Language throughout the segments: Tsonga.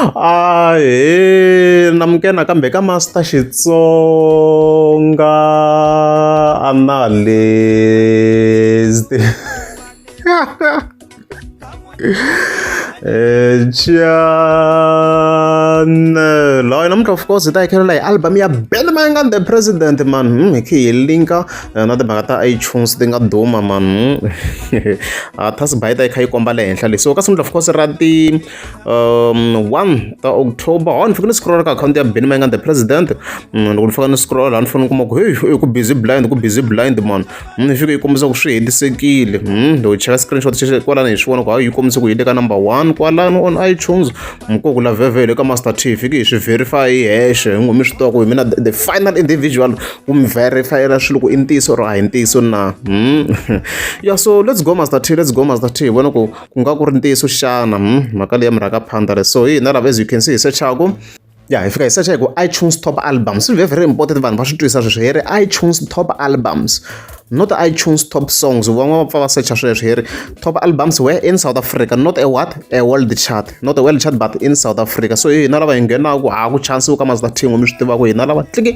Ahee namukela nakambe ka Master Xitsonga Analyst channel hayi namuntlha of course hi ta hi khelela hi album ya Ben Mayengani the President man hi khe hi linka na timhaka ta iTunes ti nga duma man Task bar yi ta yi kha yi komba le henhla leswi so ka siku of course ra ti 1 ta October ho ni fike ni scroll ka akhawunti ya Benny Mayengani the president loko ni fika ni scroll laha ni fanele ni kuma ku hey ku busy blind ku busy blind man ni fike yi kombisa ku swi hetisekile loko cheka screenshot xexo kwalano hi swi vona ku hayi yi kombisa ku yi le ka number 1 kwalano on iTunes ko ku la vhevhele ka Master T fike hi swi verify hi hexe hi ngo mi swi tiva ku hi mina the final individual ku mi verifyela swilo ku i ntiyiso or a hi ntiyiso na yeah so let's go Master T let's go Master T hi vona ku ku nga ku ri ntiyiso xana mhaka leyi ya murhaka phanda so hi hina lava as you can see hi sechaku ya hi fika hi secha hi ku iTunes top albums swi very important vanhu va swi twisisa sweswo hi ri iTunes top albums not iTunes top songs van'wana va pfa va secha sweswo hi ri top albums where in South Africa not a what a world chart not a world chart but in South Africa so hi hina lava hi nghenaku ha ku chance ka Master T mi swi tivaka hina lava tliki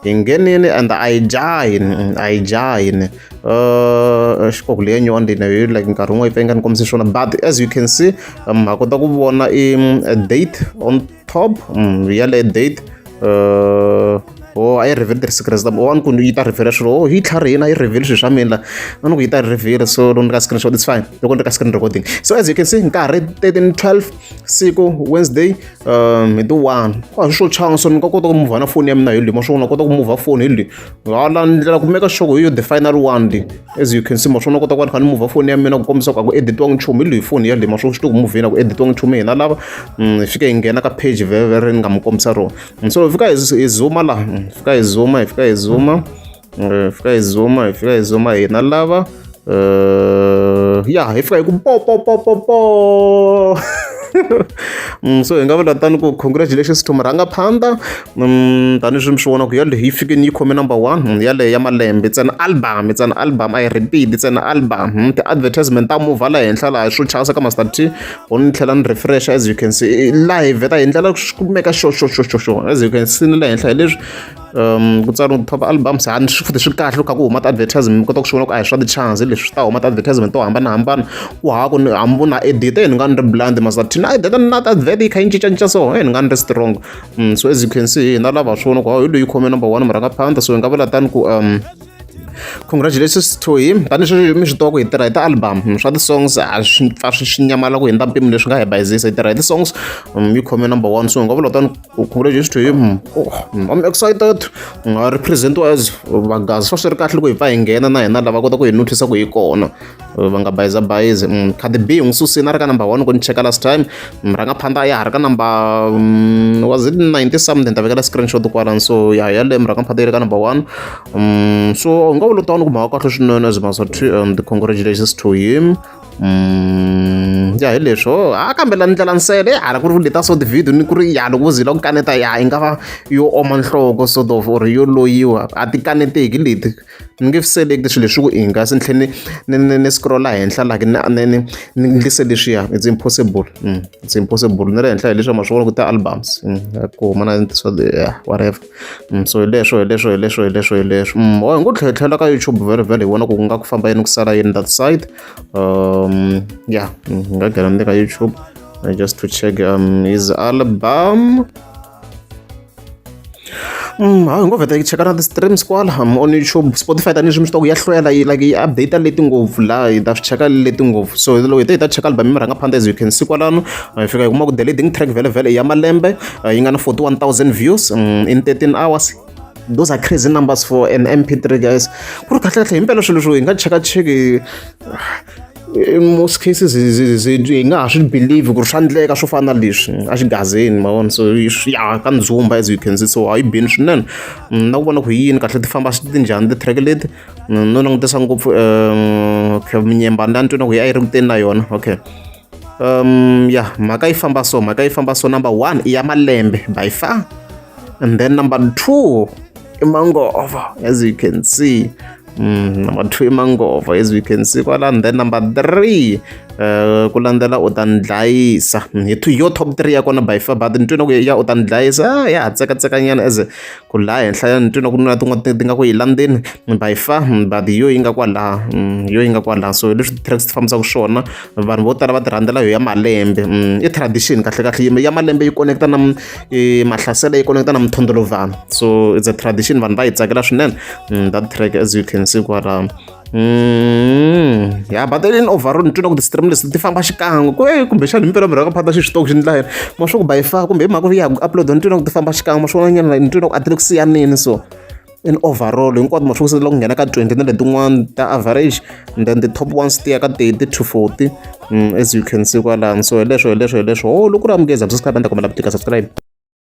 hi nghenini and a yi jahi a yi jahi xikoko leyi nyuwani leyi na yo like nkarhi wun'we yi pfa yi nga ni kombisi swona but as you can see ha kota ku vona i date on top yaleyo date oh a yi reveal ti-secrets ta oh a ni ku yi ta reveal swilo oh yi tlharihini a yi reveal swilo swa mina a ni ku yi ta reveal so loko ni ka screenshot it's fine loko ni ri ka screen recording so as you can see nkarhi 13:12 siku Wednesday hi ti 1 a swi swo changa so ni nga kota ku muvha na foni ya mina hi leyi ma swona kota ku muvha foni hi leyi hala ndlela ku make sure hi yo the final one leyi as you can see ma swona kota ku va ni kha ni muvha foni ya mina ku kombisa ku a ku editiwangi nchumu hi leyi foni ya leyi ma swona swi le ku muvheni a ku editiwangi nchumu hina lava hi fike hi nghena ka page vhevhe ni nga mi kombisa rona so hi fika hi zuma laha hi fika hi zuma hi fika hi zuma hi fika hi zuma hi fika hi zuma hina lava ya hi fika hi ku po po po po po so hi nga vula tani ku congratulations to murhangaphandha tanihileswi mi swi vona ku yaleyo yi fike yi khome number 1 yaleyo ya malembe it's an album it's an album a yi repeat it's an album ti-advertisement ta movha la henhla laha swo chavisa ka Master T ho ni tlhela ni refresh as you can see laha hi vheta hi ndlela ku meka xo xo xo xo xo as you can see ni le henhla hi leswi ku tsariwa top albums hani swi futhi swi kahle kha ku huma ti-advertisement mi kota ku swi vona ku a hi swa ti-chance leswi swi ta huma ti-advertisement to hambanahambana ku hava ku ni hambi na edit ni nga ni ri blind Master T na edit na ti-advert yi kha yi cincacinca so ni nga ni ri strong so as you can see hina lava swi vona ku hi loyi khome number 1 murhangaphandha so hi nga vula tani ku congratulations to him tanihileswi mi swi tiva ku hi tirha hi ti-album swa ti-songs a swi pfa swi nyamala ku hundza mpimo leswi nga hi bayizisa hi tirha hi ti-songs yi khome number 1 so hi nga vula tani congratulations to him oh, I'm excited represent as vagazi swa swi ri kahle loko hi pfa hi nghena na hina lava kota ku hi notice ku hi kona va nga bayiza bayizi Cardi B n'wi susini a ri ka number 1 ku ni cheka last time murhangaphandha ya ha ri ka number was it 90 something ta vekela screenshot kwalano so ya yaleyo murhangaphandha yi ri ka number 1 so hi nga vula tani ku mhaka kahle swinene as Master T and congratulations to him ya hi leswo a kambe la ndlela nsele hala ku ri leta so ti-video ni ku ri ya loko vo zila ku kaneta ya yi nga va yo oma nhloko sort of or yo loyiwa a ti kaneteki leti ni nge select swilo leswi ku inga se ni tlhela ni ni ni scrolla henhla laha ni ni ni ndlise leswiya it's impossible it's impossible ni ri henhla hi leswi ma swi vona ku ti-albums ku huma na swa whatever so hi leswo hi leswo hi leswo hi leswo hi leswo oh hi ngo tlhela ka YouTube vhele vhele hi vona ku ku nga ku famba yini ku sala yini that side yeah hi nga nghena ni le ka YouTube just to check his album hayi ngo vheta yi cheka na ti-streams kwala on YouTube Spotify tanihileswi mi swi tiva ku ya hlwela yi like yi update leti ngopfu laha hi ta swi cheka leti ngopfu so loko hi te hi ta cheka album ya murhangaphandha as you can see kwalano hi fika hi kuma ku the leading track vhele vhele i ya malembe yi nga na 41,000 views in 13 hours those are crazy numbers for an MP3 guys ku ri kahle kahle himpela swilo leswi hi nga cheka cheki in most cases hi nga ha swi believe ku ri swa endleka swo fana na leswi a xigazini ma vona so ya ka ndzumba as you can see so a yi bini swinene na ku vona ku hi yini kahle ti famba ti njhani ti-track leti no langutisa ngopfu okay minyemba ni twi na ku yi a yi ri kuteni na yona okay ya mhaka yi famba so mhaka yi famba so number 1 i ya malembe by far and then number 2 i mangova as you can see number 2 i mangova as you can see kwala and then number 3 Ku landzela u ta ni dlayisa hi two yo top 3 ya kona by far, but ni twi na ku ya u ta ni dlayisa ya ha tsekatsekanyana as ku laha henhla ya ni twi na ku na tin'wana ti nga ku yi landzeni by far, but yo yi nga kwalaha, yo yi nga kwalaha. So leswi ti-tracks ti fambisaka swona, vanhu vo tala va ti rhandzela yo ya malembe. I tradition kahle kahle ya malembe, yi connecta na mahlasela, yi connecta na mthondolovhana, so it's a tradition, vanhu va yi tsakela swinene that track, as you can see kwalaho. Ya, but in overall ni twi na ku ti-stream leti ti famba xikan'we ku kumbexana hi mpela murhanga phata xi xitoko xi ndla yena ma swa ku by far, kumbe hi mhaka ya ku upload, ni twi na ku ti famba xikan'we ma swona nyana, ni twi na ku a ti le ku siyaneni. So in overall hinkwato ma swi ku nghena ka 20 na letin'wana ta average, and then the top ones ti ya ka 30 to 40, as you can see kwalano. So hi leswo, hi leswo, hi leswo. Oh, loko ri amukeza, subscribe, ni ta kombela ku tika subscribe.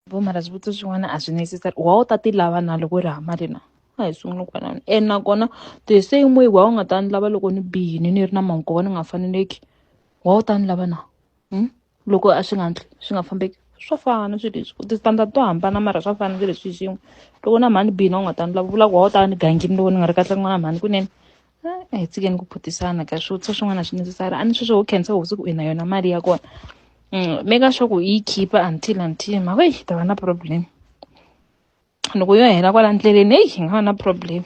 Vo mara swivutiso swin'wana a swi necessary. Wa u ta ti lava na loko u ri hava mali na? A hi sunguli kwalano. And nakona the same way wa u nga ta ni lava loko ni bihini, ni ri na mankova, ni nga faneleki, wa u ta ni lava na? Loko a swi nga ndli swi nga fambeki, swa fana swilo leswi, ti-standard to hambana, mara swa fana swilo leswi xin'we. Loko na mhani bihini, u nga ta ni lava, vula ku wa u ta ni gangini loko ni nga ri kahle n'wana mhani kunene. A hi tshikeni ku phutisana ka swivutiso swin'wana a swi necessary. A ni sweswo ho khensa hosi ku i na yona mali ya kona. Make sure ku yi khipa until mhaka yi ta va na problem. Loko yo hela kwala ndleleni, heyi, hi nga va na problem.